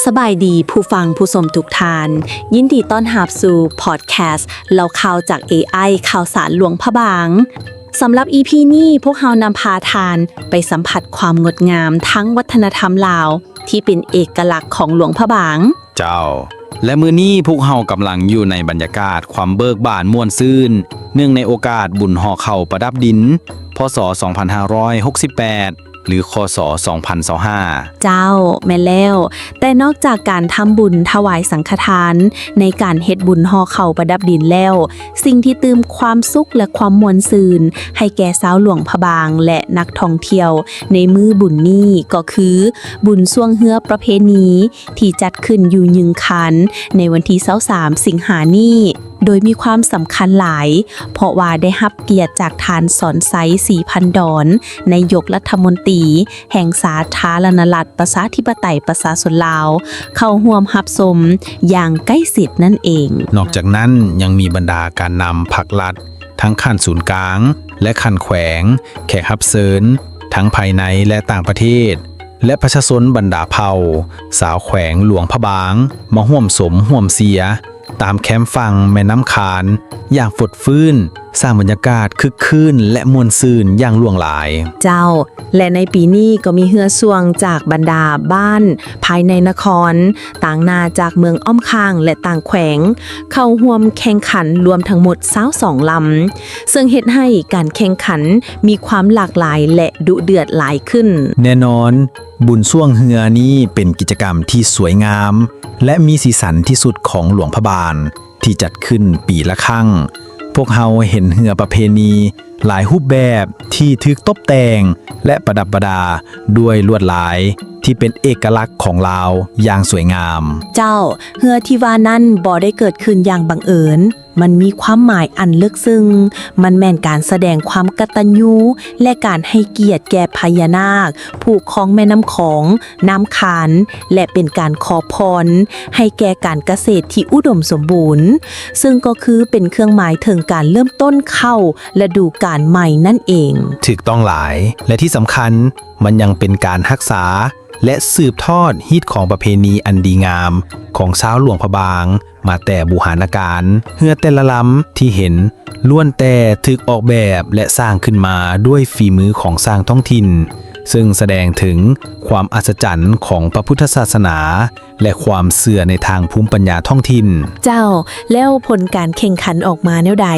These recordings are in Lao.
ສະບາຍດີຜູ້ຟັງຜູ້ຊົມທຸກທ່ານ, ຍິນດີຕ້ອນຮັບສູ່ພອດແຄສເລົ່າຂ່າວຈາກເອໄອ ຂ່າວສານຫຼວງພະບາງ. ສຳລັບອີພີນີ້ ພວກເຮົານຳພາທ່ານໄປສຳຜັດຄວາມງົດງາມທາງວັດທະນະທຳລາວ ທີ່ເປັນເອກະລັກຂອງຫຼວງພະບາງ. ເຈົ້າ ແລະ ມື້ນີ້ພວກເຮົາກຳລັງຢູ່ໃນບັນຍາກາດຄວາມເບີກບານມ່ວນຊື່ນ ເນື່ອງໃນໂອກາດບຸນຫໍ່ເຂົ້າປະດັບດິນ ພ.ສ. ສອງພັນຫ້າຮ້ອຍຫົກສິບແປດ ຫຼື ຄ.ສ. ສອງພັນຊາວຫ້າ. ເຈົ້າ, ແມ່ນແລ້ວ. ແຕ່ນອກຈາກການທຳບຸນຖວາຍສັງຄະທານ ໃນການເຮັດບຸນຫໍ່ເຂົ້າປະດັບດິນແລ້ວ, ສິ່ງທີ່ຕື່ມຄວາມສຸກ ແລະ ຄວາມມ່ວນຊື່ນໃຫ້ແກ່ຊາວຫຼວງພະບາງ ແລະ ນັກທ່ອງທ່ຽວໃນມື້ບຸນນີ້ ກໍຄືບຸນຊ່ວງເຮືອປະເພນີ ທີ່ຈັດຂຶ້ນຢູ່ຍຶງຄານໃນວັນທີຊາວສາມສິງຫານີ້ ໂດຍມີຄວາມສຳຄັນຫຼາຍ ເພາະວ່າໄດ້ຮັບກຽດຈາກທ່ານ ສອນໄຊ ສີພັນດອນ ນາຍົກລັດຖະມົນຕີແຫ່ງສາທາລະນະລັດ ປະຊາທິປະໄຕ ປະຊາຊົນລາວ ເຂົ້າຮ່ວມຮັບຊົມຢ່າງໃກ້ຊິດນັ້ນເອງ. ນອກຈາກນັ້ນຍັງມີບັນດາການນຳພັກລັດ ທັງຂັ້ນສູນກາງ ແລະ ຂັ້ນແຂວງ, ແຂກຮັບເຊີນ ທັງພາຍໃນ ແລະ ຕ່າງປະເທດ ແລະ ປະຊາຊົນບັນດາເຜົ່າ ຊາວແຂວງຫຼວງພະບາງ ມາຮ່ວມສົມຮ່ວມເຊຍ ຕາມແຄມຝັ່ງແມ່ນ້ຳຄານ ຢ່າງຟົດຟື້ນ, ສ້າງບັນຍາກາດຄຶກຄື້ນ ແລະ ມ່ວນຊື່ນຢ່າງຫຼວງຫຼາຍ. ເຈົ້າ, ແລະ ໃນປີນີ້ກໍມີເຮືອຊ່ວງຈາກບັນດາບ້ານພາຍໃນນະຄອນ, ຕາງໜ້າຈາກເມືອງອ້ອມຂ້າງ ແລະ ຕ່າງແຂວງ ເຂົ້າຮ່ວມແຂ່ງຂັນລວມທັງໝົດຊາວສອງລຳ, ເຊິ່ງເຮັດໃຫ້ການແຂ່ງຂັນມີຄວາມຫຼາກຫຼາຍ ແລະ ດຸເດືອດຫຼາຍຂຶ້ນ. ແນ່ນອນ, ບຸນຊ່ວງເຮືອນີ້ເປັນກິດຈະກຳທີ່ສວຍງາມ ແລະ ມີສີສັນທີ່ສຸດຂອງຫຼວງພະບາງ ທີ່ຈັດຂຶ້ນປີລະຄັ້ງ. ພວກເຮົາເຫັນເຮືອປະເພນີຫຼາຍຮູບແບບທີ່ຖືກຕົບແຕ່ງ ແລະ ປະດັບປະດາດ້ວຍລວດລາຍທີ່ເປັນເອກະລັກຂອງລາວຢ່າງສວຍງາມ. ເຈົ້າ, ເຮືອທີ່ວ່ານັ້ນບໍ່ໄດ້ເກີດຂຶ້ນຢ່າງບັງເອີນ. ມັນມີຄວາມໝາຍອັນເລິກເຊິ່ງ. ມັນແມ່ນການສະແດງຄວາມກະຕັນຍູ ແລະ ການໃຫ້ກຽດແກ່ພະຍານາກ ຜູ້ຄອງແມ່ນ້ຳຂອງ, ນ້ຳຄານ ແລະ ເປັນການຂໍພອນໃຫ້ແກ່ການກະເສດທີ່ອຸດົມສົມບູນ, ເຊິ່ງກໍຄືເປັນເຄື່ອງໝາຍເຖິງການເລີ່ມຕົ້ນເຂົ້າລະດູການໃໝ່ນັ້ນເອງ. ຖືກຕ້ອງຫຼາຍ, ແລະ ທີ່ສຳຄັນ, ມັນຍັງເປັນການຮັກສາ ແລະ ສືບທອດຮີດຄອງປະເພນີອັນດີງາມຂອງຊາວຫຼວງພະບາງມາແຕ່ບູຮານະການ. ເຮືອແຕ່ລະລຳທີ່ເຫັນ ລ້ວນແຕ່ຖືກອອກແບບ ແລະ ສ້າງຂຶ້ນມາດ້ວຍຝີມືຂອງຊ່າງທ້ອງຖິ່ນ, ເຊິ່ງສະແດງເຖິງຄວາມອັດສະຈັນຂອງພະພຸດທະສາສະໜາ ແລະ ຄວາມເຊື່ອໃນທາງພູມປັນຍາທ້ອງຖິ່ນ. ເຈົ້າ, ແລ້ວຜົນການແຂ່ງຂັນອອກມາແນວໃດ?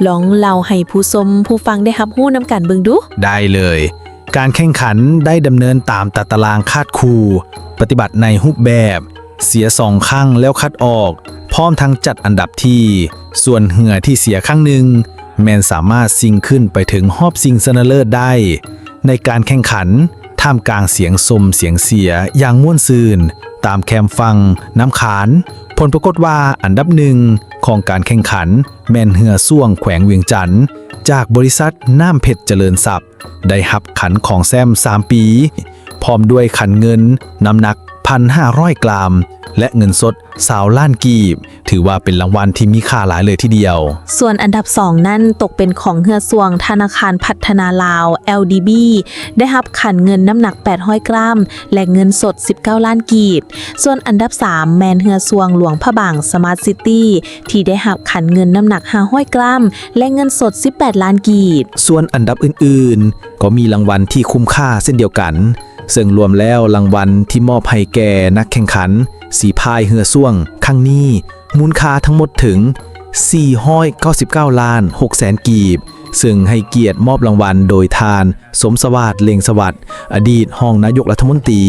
ລອງເລົ່າໃຫ້ຜູ້ຊົມຜູ້ຟັງໄດ້ຮັບຮູ້ນຳກັນເບິ່ງດູ. ໄດ້ເລີຍ. ການແຂ່ງຂັນໄດ້ດຳເນີນຕາມຕາຕະລາງຄາດຄູ່, ປະຕິບັດໃນຮູບແບບ ເສຍສອງຄັ້ງແລ້ວຄັດອອກ, ພ້ອມທັງຈັດອັນດັບທີ່, ສ່ວນເຮືອທີ່ເສຍຄັ້ງໜຶ່ງ ແມ່ນສາມາດຊິງຂຶ້ນໄປເຖິງຮອບຊິງຊະນະເລີດໄດ້. ໃນການແຂ່ງຂັນ, ທ່າມກາງສຽງຊົມສຽງເຊຍຢ່າງມ່ວນຊື່ນ, ຕາມແຄມຝັ່ງນ້ຳຄານ, ຜົນປາກົດວ່າອັນດັບໜຶ່ງຂອງການແຂ່ງຂັນແມ່ນເຮືອຊ່ວງແຂວງວຽງຈັນ ຈາກບໍລິສັດນ້ຳເພັດຈະເລີນຊັບ ໄດ້ຮັບຂັນຂອງແຊ້ມສາມປີ ພ້ອມດ້ວຍຂັນເງິນນ້ຳໜັກພັນຫ້າຮ້ອຍກຣາມ ແລະ ເງິນສົດຊາວລ້ານກີບ, ຖືວ່າເປັນລາງວັນທີ່ມີຄ່າຫຼາຍເລີຍທີດຽວ. ສ່ວນອັນດັບສອງນັ້ນຕົກເປັນຂອງເຮືອຊ່ວງທະນາຄານພັດທະນາລາວ ແອລດີບີ ໄດ້ຮັບຂັນເງິນນ້ຳໜັກແປດຮ້ອຍກຣາມ ແລະ ເງິນສົດສິບເກົ້າລ້ານກີບ. ສ່ວນອັນດັບສາມແມ່ນເຮືອຊ່ວງຫຼວງພະບາງສະມາດຊິຕີ ທີ່ໄດ້ຮັບຂັນເງິນນ້ຳໜັກຫ້າຮ້ອຍກຣາມ ແລະ ເງິນສົດສິບແປດລ້ານກີບ. ສ່ວນອັນດັບອື່ນໆ ກໍມີລາງວັນທີ່ຄຸ້ມຄ່າເຊັ່ນດຽວກັນ, ເຊິ່ງລວມແລ້ວລາງວັນທີ່ມອບໃຫ້ແກ່ນັກແຂ່ງຂັນສີພາຍເຮືອຊ່ວງຄັ້ງນີ້ ມູນຄ່າທັງໝົດເຖິງສີ່ຮ້ອຍເກົ້າສິບເກົ້າລ້ານຫົກແສນກີບ, ເຊິ່ງໃຫ້ກຽດມອບລາງວັນໂດຍທ່ານ ສົມສະຫວາດ ເລັ່ງສະຫວັດ ອະດີດຮອງນາຍົກລັດຖະມົນຕີ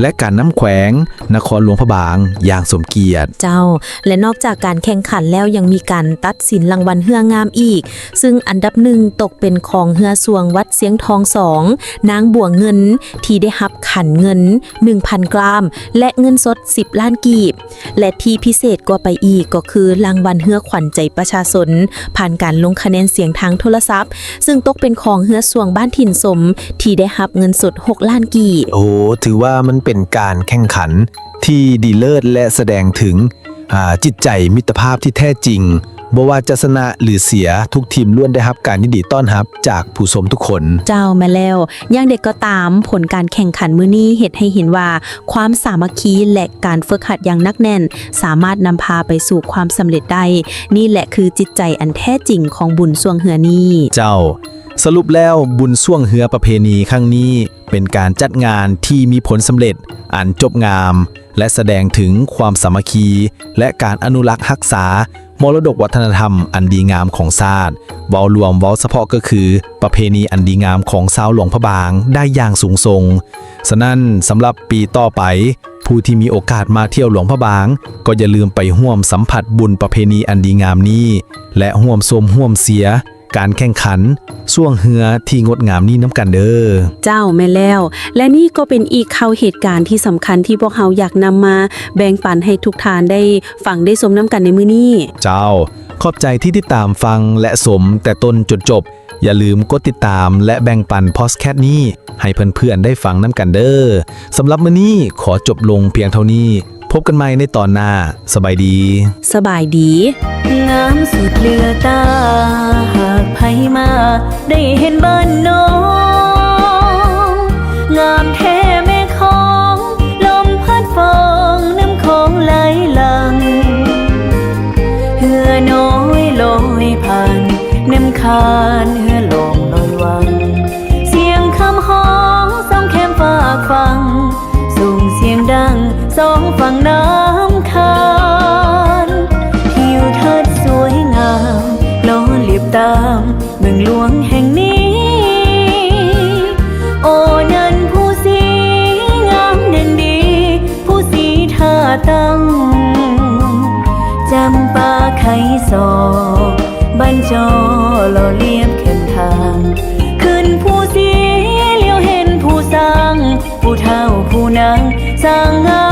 ແລະ ການນຳແຂວງນະຄອນຫຼວງພະບາງຢ່າງສົມກຽດ. ເຈົ້າ, ແລະ ນອກຈາກການແຂ່ງຂັນແລ້ວ ຍັງມີການຕັດສິນລາງວັນເຮືອງາມອີກ, ຊຶ່ງອັນດັບໜຶ່ງຕົກເປັນຂອງເຮືອຊ່ວງວັດຊຽງທອງສອງ ນາງບົວເງິນ ທີ່ໄດ້ຮັບຂັນເງິນໜຶ່ງພັນກຣາມ ແລະ ເງິນສົດສິບລ້ານກີບ. ແລະ ທີ່ພິເສດກວ່າໄປອີກກໍຄືລາງວັນເຮືອຂວັນໃຈປະຊາຊົນ ຜ່ານການລົງຄະແນນສຽງທາງໂທລະສັບ, ເຊິ່ງຕົກເປັນຂອງເຮືອຊ່ວງບ້ານຖິ່ນສົມ ທີ່ໄດ້ຮັບເງິນສົດຫົກລ້ານກີບ. ໂອ້ ຖືວ່າມັນເປັນການແຂ່ງຂັນທີ່ດີເລີດ ແລະ ສະແດງເຖິງ ອາ ຈິດໃຈມິດຕະພາບທີ່ແທ້ຈິງ ບໍ່ວ່າຈະຊະນະ ຫຼື ເສຍ, ທຸກທີມລ້ວນໄດ້ຮັບການຍິນດີຕ້ອນຮັບຈາກຜູ້ຊົມທຸກຄົນ. ເຈົ້າ, ແມ່ນແລ້ວ. ຢ່າງໃດກໍຕາມ, ຜົນການແຂ່ງຂັນມື້ນີ້ເຮັດໃຫ້ເຫັນວ່າ ຄວາມສາມັກຄີ ແລະ ການຝຶກຫັດຢ່າງໜັກແໜ້ນ ສາມາດນຳພາໄປສູ່ຄວາມສຳເລັດໄດ້. ນີ້ແຫຼະຄືຈິດໃຈອັນແທ້ຈິງຂອງບຸນຊ່ວງເຮືອນີ້. ເຈົ້າ, ສະຫຼຸບແລ້ວ, ບຸນຊ່ວງເຮືອປະເພນີຄັ້ງນີ້ ເປັນການຈັດງານທີ່ມີຜົນສຳເລັດອັນຈົບງາມ ແລະ ສະແດງເຖິງຄວາມສາມັກຄີ ແລະ ການອະນຸລັກຮັກສາມໍລະດົກວັດທະນະທຳອັນດີງາມຂອງຊາດ. ເວົ້າລວມ, ເວົ້າສະເພາະກໍຄືປະເພນີອັນດີງາມຂອງຊາວຫຼວງພະບາງໄດ້ຢ່າງສູງສົ່ງ. ສະນັ້ນ, ສຳລັບປີຕໍ່ໄປ, ຜູ້ທີ່ມີໂອກາດມາທ່ຽວຫຼວງພະບາງ ກໍຢ່າລືມໄປຮ່ວມສຳຜັດບຸນປະເພນີອັນດີງາມນີ້ ແລະ ຮ່ວມຊົມຮ່ວມເຊຍ ການແຂ່ງຂັນຊ່ວງເຮືອທີ່ງົດງາມນີ້ນຳກັນເດີ້. ເຈົ້າ, ແມ່ນແລ້ວ. ແລະ ນີ້ກໍເປັນອີກຂ່າວເຫດການທີ່ສຳຄັນທີ່ພວກເຮົາຢາກນຳມາແບ່ງປັນໃຫ້ທຸກທ່ານໄດ້ຟັງໄດ້ຊົມນຳກັນໃນມື້ນີ້. ເຈົ້າ, ຂອບໃຈທີ່ຕິດຕາມຟັງ ແລະ ຊົມແຕ່ຕົ້ນຈົນຈົບ. ຢ່າລືມກົດຕິດຕາມ ແລະ ແບ່ງປັນພອດແຄສນີ້ໃຫ້ເພື່ອນໆໄດ້ຟັງນຳກັນເດີ້. ສຳລັບມື້ນີ້ຂໍຈົບລົງພຽງເທົ່ານີ້. ພົບກັນໃໝ່ໃນຕອນໜ້າ. ສະບາຍດີ. ສະບາຍດີ. ງາມສຸດເຫຼືອຕາ ຫາກໃຜມາໄດ້ເຫັນບ້ານນ້ອງ ງາມແທ້ແມ່ຂອງ ລົມພັດຟອງ ນ້ຳຂອງໄຫຼຫຼັ່ງ ເຮືອນ້ອຍລອຍຜ່ານ ນ້ຳຄານເຮືອລ່ອງລອຍວັງ ສຽງຄຳຮ້ອງສອງແຄມຟາກຝັ່ງ ສົ່ງສຽງດັງສອງຝັ່ງນ້ຳຄານ ທິວທັດສວຍງາມ ຫຼໍ່ລຽບຕາມເມືອງຫຼວງແຫ່ງນີ້ ໂອ ນັ້ນຜູ້ສີງາມເດັ່ນດີ ຜູ້ສີທ່າຕັ້ງ ຈຳປາໄຄສອກ ບ້ານຈໍ່ຫຼໍ່ລຽບແຄມທາງ ຂຶ້ນພູສີຫຼຽວເຫັນພູຊ້າງ ຜູ້ເຖົ້າຜູ້ນາງສ້າງງາ